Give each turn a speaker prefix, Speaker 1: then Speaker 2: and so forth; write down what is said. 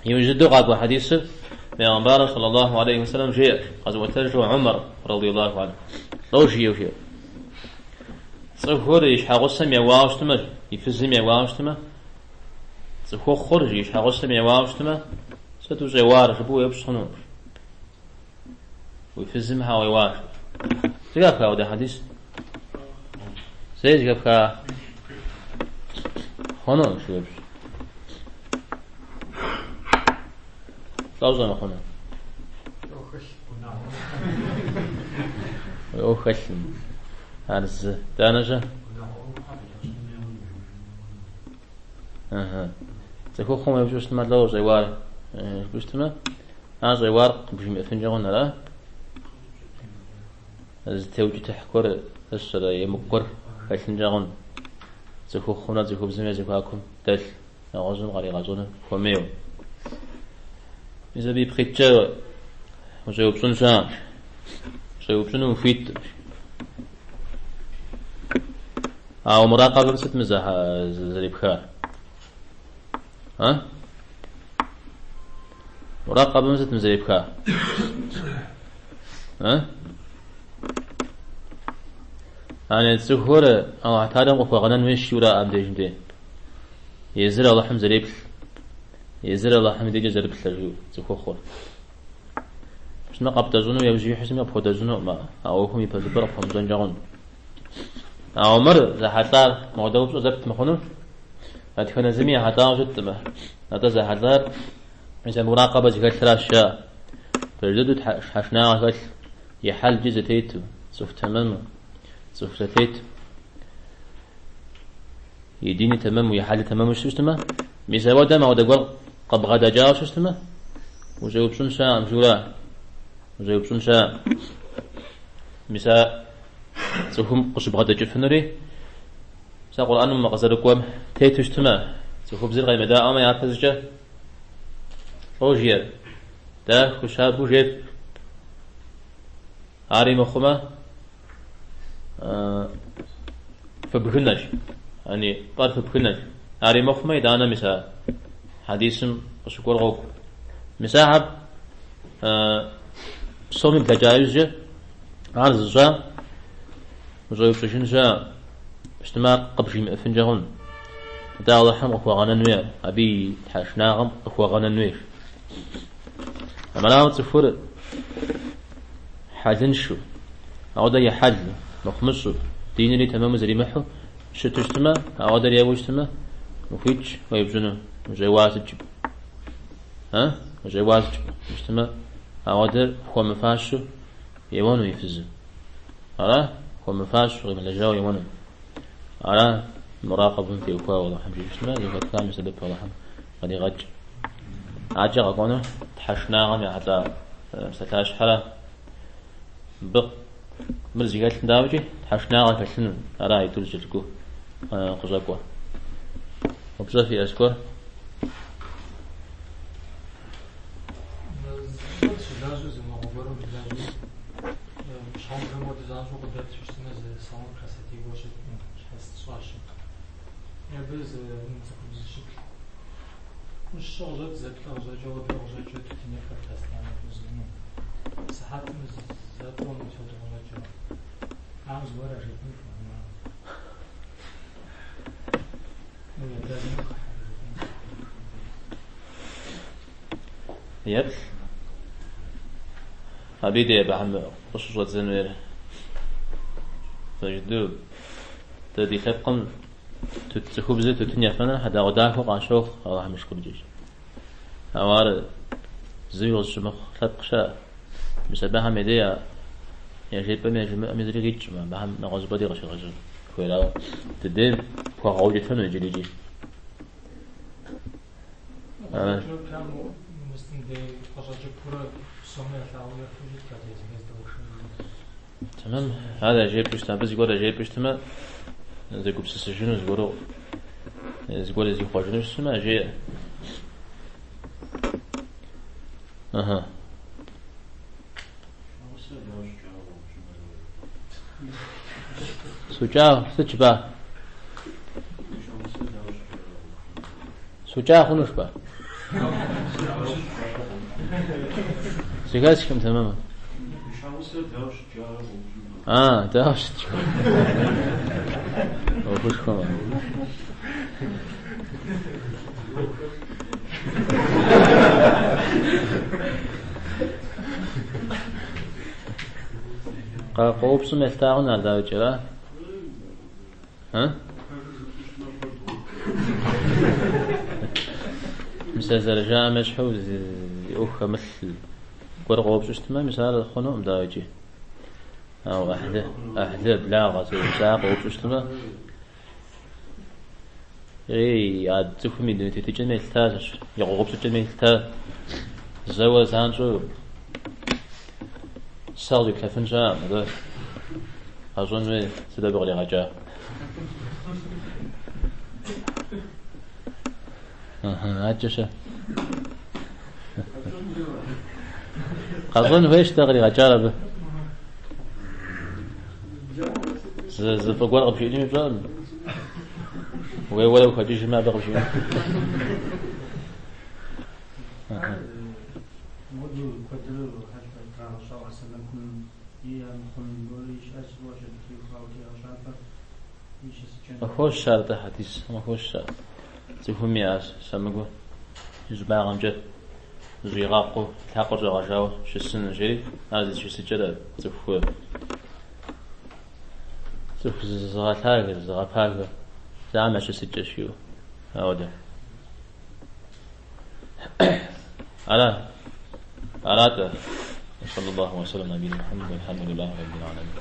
Speaker 1: Иужь дыдэу къакӏуэ хьэдисыр Пейгъэмбарым саллаллаху алейхи вассалам жеӏэ, къэзыӏуэтэжу Умар радиаллаху анху. Лӏо жиӏэу жеӏэ. Цӏыхур и щхьэгъусэм еуауэ щытмэ, и фызым еуауэ щытмэ, цӏыхухъур и щхьэгъусэм еуауэ щытмэ, сыт ущӏеуар жыпӏэу уеупщӏ хъуну? Уи фызым щхьэ уеуа? Зэхэфха ауэдэ хьэдис? Зэи зэхэфха хъуну жыуепщӏ. Лӏо щӏэмыхъуну? Уи ӏуэху хэлъым. Ар зы. Итӏанэ-щэ? Цӏыхухъум уеупщӏу щытмэ, лӏо ущӏеуар жыпӏэу щытмэ, ар щӏеуар къыбжимыӏэфынкӏэ хъун, ара? Зытеукӏытыхь гуэр ысщӏэрэ емыкӏу гуэр хэлъынкӏэ хъун. Цӏыхухъумрэ цӏыхубзым я зэхуакум дэлъ нэгъуэщӏым къаригъэщӏэну хуэмейуэ. Мис абы ипкъ иткӏэ ущӏеупщӏын щыӏэкъым. Ущӏеупщӏыну ухуиткъым. Ауэ муракъэбэм сыт мы зэрепхар? А? Муракъэбэм сыт мы зэрепхар? А? Ане цӏыхур Аллахь Тэхьэлам къыхуэгъэнэн хуейщ жиӏэу ара абдежым де. Езыр Алыхьым зэреплъ, езыр Алыхьым и дежкӏэ зэрыплъэ жиӏэу цӏыхухъур. Щытмэ къэптӏэщӏыну яужь уихьэу щытми къыпхуэтӏэщӏынукъым, а ӏуэхум и пэжыпӏэр къыпхуэмыщӏэнкӏэ хъун. Ауэ мыр зэхьэлӏар мыуэдэ упщӏэ зэпт мыхъуну, дэтхэнэ зыми ехьэлӏауэ щыткъым. Атӏэ зэхьэлӏар мис а муракъэбэ зыхэлъращ жаӏэ. Пэж дыдэу тхьэшынагъэ хэлъ, и хьэлкӏи зэтету, цӏыху тэмэму, цӏыху зэтету, и дини тэмэму, и хьэли тэмэму щыту щытмэ, мис ауэдэм ауэдэ гуэр къыбгъэдэкӏауэ щытмэ, ущӏеупщӏын щыӏэкъым жиӏэу ара, ущӏеупщӏын щыӏэкъым. Мис а цӏыхум къыщыбгъэдэкӏыфынури, мис а Къурӏэным къызэрыкӏуэм тету щытмэ, цӏыхубзыр къемыдаӏуэмэ япэ зыкӏэ лӏо жиӏэр, дахэу, щабэу жепӏ. Ари мыхъумэ, фыбгынэщ, ани пӏэр фыбгынэщ. Ари мыхъумэ, итӏанэ мис а хьэдисым къыщыкӏуэр къокӏуэ. Мис ахэр псоми блэкӏа иужькӏэ ар зыщӏа ущӏеупщӏыжын щыӏэкъым, щытмэ ар къыбжимыӏэфынкӏэ хъун. Атӏэ Алыхьым къыхуэгъэнэн хуей ар, абы и тхьэшынагъэм къыхуэгъэнэн хуейщ. Армырауэ цӏыхур хьэлыншэу, ауэдэ и хьэл мыхъумыщӏэу, динри тэмэму зэримыхьу щыту щытмэ, ауэдэр еуэу щытмэ, ухуитщ уеупщӏыну, ущӏеуа сыт жыпӏэу. А? Ущӏеуа сыт жыпӏэу щытмэ, ауэдэр хуэмыфащэу еуэну и фызым. Ара? Хуэмыфащэу, къимылэжьауэ еуэну. Ара муракъэбэм теухуауэ Алыхьым жиӏэу щытмэ, зэхэтхам и сэбэп Алыхьым къыдигъэкӏ. Адэкӏэ къэкӏуэну тхьэшынагъэм ехьэлӏа псалъащхьэрэ мыбы мыр зыхэлъым дауикӏи тхьэшынагъэ хэлъыну, ара итӏур зэкӏэлъыкӏуэу къыщӏэкӏуэ. Упщӏэ фиӏэ зыгуэр?
Speaker 2: Щылажьэу зы унагъуэ гуэрым лажьэу щхьэгъубжэм хуэдэу занщӏэу къыдэту щытмэ, зы салон красоты гуэр щхьэц щӏащэ. Абы зы цӏыхубз зыщыплӏ. Щы къыщӏэкӏ, зэплӏэ къыщӏэкӏ, ауэдэ къыщӏэкӏыу тутын ефэрт постоянно хузыну. Сыхьэтым зэ-тӏэу мис хуэдэу къыщӏэкӏыу. Ар зыгуэр яжепӏэн хуэхъумэ. Ну, я даже
Speaker 1: Еплъ. Абы дей абыхэм къыщыщӏэдзэн хуейр. Пэж дыдэу, дэ ди лъэпкъым цӏыхубзыр тутын ефэныр хьэдэгъуэдахэу къащохъу Алыхьым и шыкуркӏэ. Ауэ ар зыуи къызыщымыхъу лъэпкъ щыӏэ. Мис абыхэм я дей яжепӏэми яжемыӏэми зыри къикӏкъым, абыхэм нэгъуэщӏыпӏэ дей къыщегъэжьэн хуейр. Ауэ дыдейм пхуэгъэукӏытэну иджыри икӏи. Тэмэм, ар яжепӏэу щытмэ, абы зыгуэр яжепӏэу щытмэ, зэгупсысыжыну зыгуэру, зыгуэр зихъуэжыну щытмэ, жеӏэ. Ыхьы. Сукӏа, сыт жыпӏа? Сукӏа хъуну жыпӏа? Зэхэсхым тэмэму. А, дауэ щыт? Ӏуэхушхуэмэ. Къоупщӏым елъытагъэн ар дауикӏ, ара? А? Мис а зэрыжаӏэм ещхьу зи ӏуэху хэмылъ гуэр къоупщӏу щытмэ, мис ар хъунукъым дауикӏи. Ауэ ӏыхьлы, ӏыхьлы, благъэ, зэӏупщӏа къоупщӏу щытмэ, ей, а цӏыхум и дуней тетыкӏэм елъытащ, и къоупщӏыкӏэм елъыта, зэуэ занщӏэу сэ къызиплъэфын щыӏэкъым, атӏэ къэщӏэн хуей сыт абы къригъэкӏа. Адэкӏэ-щэ? Къэщӏэн хуейщ дэ къригъэкӏар абы. Зы фӏы гуэр къыпжиӏэнуми пщӏэкъым. Уеуэрэ ухэкӏыжмэ абы къыпжиӏэн.
Speaker 3: Мыуэду куэдрэ трагъэщӏауэ сэмэгум и мыхъун гуэр щыӏэщ, абы теухуауэ тегъэщӏапӏэр и щысыкӏэм.
Speaker 1: Къыхощ ар тӏэ хьэдис, къыхощ ар. Цӏыхум и сэмэгу и щӏыбагъымкӏэ зыщӏигъакъуэу, лъакъуэр щӏэгъэжауэ щысыну жери, ар зи щысыкӏэр цӏыху цӏыху зызыгъэлъагэ, зызыгъэпагэ, зам я щысыкӏэщ жиӏэу. Ауэдэ. Ара? Ара-тӏэ. صلى الله وسلم على نبينا محمد والحمد لله رب العالمين.